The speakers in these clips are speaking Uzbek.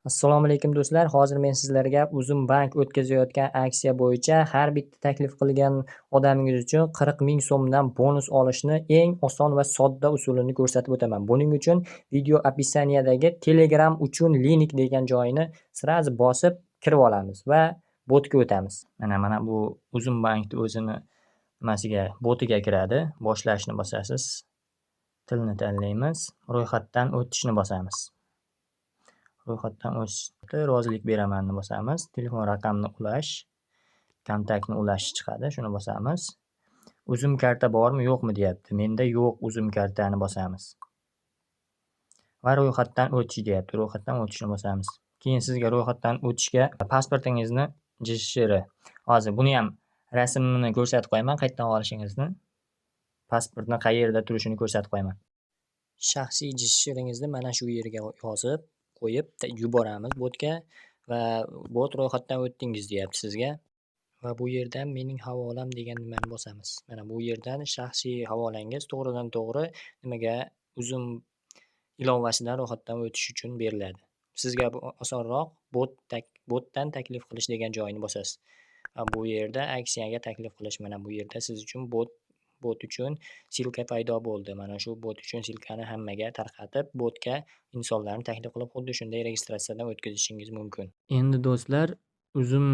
Assalomu alaykum do'stlar. Hozir men sizlarga Uzum Bank o'tkazayotgan aksiya bo'yicha har bitta taklif qilgan odamingiz uchun 40 ming so'mdan bonus olishni eng oson va sodda usulini ko'rsatib o'taman. Buning uchun video opisaniyadagi Telegram uchun link degan joyini sразу bosib kirib olamiz va botga o'tamiz. Mana bu Uzum Bankning o'zini nimasiga, botiga kiradi. Boshlashni bosasiz. Tilni tanlaymiz. Ro'yxatdan o'tishni bosamiz. Ro'yxatdan o'tishda rozilik beramanni bosamiz. Telefon raqamini ulash, kontaktni ulash chiqadi. Shuni bosamiz. Uzum karta bormi, yo'qmi deyapti. Menda yo'q, Uzum kartani bosamiz. Va ro'yxatdan o'tish deyapti. Ro'yxatdan o'tishni bosamiz. Keyin sizga ro'yxatdan o'tishga pasportingizni JSHR. Hozir buni ham rasmini ko'rsatib qo'yaman, qayerdan olishingizni. Pasportni qayerda turishini ko'rsatib qo'yaman. Shaxsiy JSHRingizni mana shu yerga yozib qo'yib yuboramiz botga va bot ro'yxatdan o'tdingiz deyapti sizga. Va bu yerdan mening havolam degan nimani bosamiz. Mana bu yerdan shaxsiy havolangiz to'g'ridan to'g'ri nimaga Uzum ilovasidan ro'yxatdan o'tish uchun beriladi. Sizga bu osonroq botdan taklif qilish degan joyini bosasiz. Va bu yerda aksiyaga taklif qilish, mana bu yerda siz uchun bot uchun silka paydo bo'ldi. Mana shu bot uchun silkani hammaga tarqatib, botga insonlarni taklif qilib, xuddi shunday registratsiyadan o'tkazishingiz mumkin. Endi do'stlar, Uzum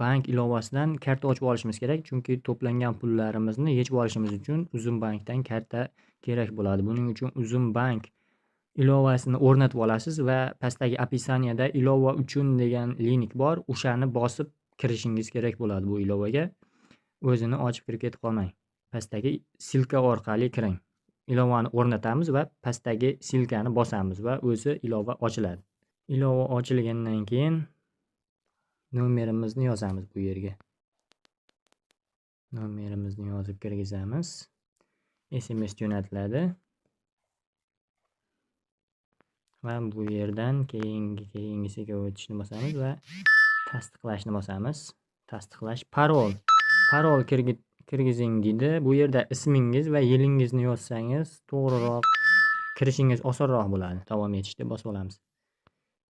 Bank ilovasidan karta ochib olishimiz kerak, chunki to'plangan pullarimizni yechib olishimiz uchun Uzum Bankdan karta kerak bo'ladi. Buning uchun Uzum Bank ilovasini o'rnatib olasiz va pastdagi opisaniyada ilova uchun degan link bor, o'shani bosib kirishingiz kerak bo'ladi bu ilovaga. O'zini ochib kirib ketib qolmang. Pastdagi silka orqali kiring. Ilovani o'rnatamiz va pastdagi silkani bosamiz va o'zi ilova ochiladi. Ilova ochilgandan keyin nomerimizni yozamiz bu yerga. Nomerimizni yozib kirgizamiz. SMS jo'natiladi. Va bu yerdan keyingisiga o'tishni bosamiz va tasdiqlashni bosamiz. Tasdiqlash parol. Parol kirgizing deydi. Bu yerda ismingiz va yilingizni yozsangiz to'g'riroq kirishingiz osonroq bo'ladi. Davom etishni bosib olamiz.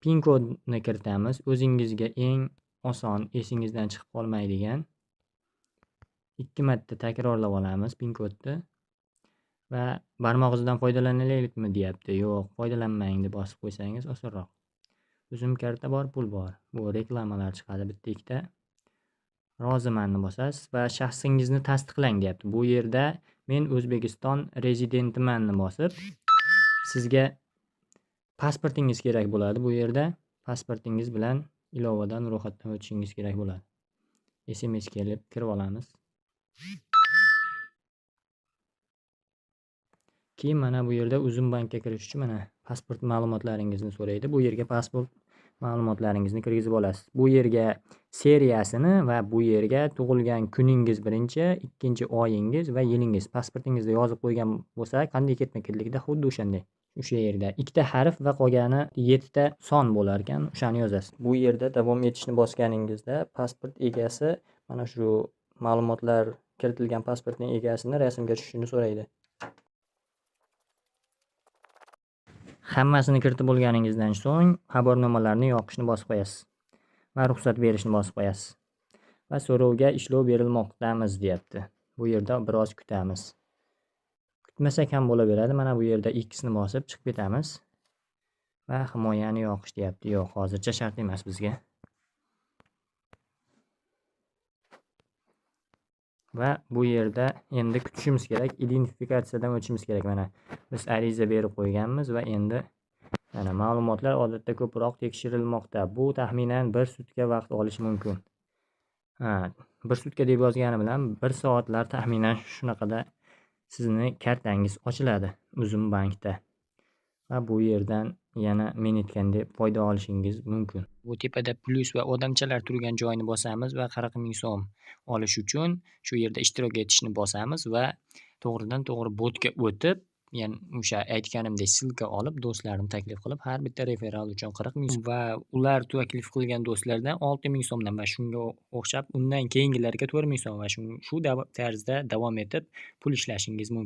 PIN kodni kiritamiz. O'zingizga eng oson, esingizdan chiqib qolmaydigan 2 marta takrorlab olamiz PIN kodni. Va barmoq izidan foydalanaylikmi deyapti. Yo'q, foydalanmang deb bosib qo'ysangiz osonroq. Uzum karta bor, pul bor. Bu reklamalar chiqadi bitta ikkita. Rozimanni bosasiz va shaxsingizni tasdiqlang deyapti. Bu yerda men O'zbekiston rezidentimanni bosib, sizga pasportingiz kerak bo'ladi. Bu yerda pasportingiz bilan ilovadan ro'yxatdan o'tishingiz kerak bo'ladi. SMS kelib kirib olamiz. Keyin mana bu yerda Uzum Bankka kirish uchun mana pasport ma'lumotlaringizni so'raydi. Bu yerga pasport ma'lumotlaringizni kirgizib olasiz. Bu yerga seriyasini va bu yerga tug'ilgan kuningiz birinchi, ikkinchi oyingiz va yilingiz pasportingizda yozib qo'ygan bo'lsa, qanday ketma-ketlikda xuddi o'shanday. O'sha yerda ikkita harf va qolgani 7 ta son bo'lar ekan, o'shani yozasiz. Bu yerda davom etishni bosganingizda pasport egasi mana shu ma'lumotlar kiritilgan pasportning egasini rasmga tushishini so'raydi. Hammasini kiritib bo'lganingizdan so'ng xabarnomalarni yoqishni bosib qo'yasiz va ruxsat berishni bosib qo'yasiz. Va so'rovga ishlov berilmoqdamiz deyapti. Bu yerda biroz kutamiz. Kutmasak ham bo'laveradi. Mana bu yerda X ni bosib chiqib ketamiz. Va himoyani yoqish deyapti. Yo'q, hozircha shart emas bizga. Va bu yerda endi kutishimiz kerak, identifikatsiyadan o'tishimiz kerak. Mana biz ariza berib qo'yganmiz va endi mana ma'lumotlar odatda ko'proq tekshirilmoqda. Bu taxminan 1 sutka vaqt olishi mumkin. Ha, 1 sutka deb yozgani bilan 1 soatlar taxminan shunaqada sizni kartangiz ochiladi Uzum Bankda. Va bu yerdan yana men aytgandek foyda olishingiz mumkin. Bu tepada plus va odamchalar turgan joyini bosamiz va 40 ming so'm olish uchun shu yerda ishtirok etishni bosamiz va to'g'ridan to'g'ri botga o'tib, ya'ni o'sha aytganimdek silka olib, do'stlarini taklif qilib, har bitta referal uchun 40 ming so'm va ular taklif qilgan do'stlardan 6 ming so'mdan va shunga o'xshab undan keyingilarga 4 ming so'm va shu tarzda davom etib pul ishlashingiz mumkin.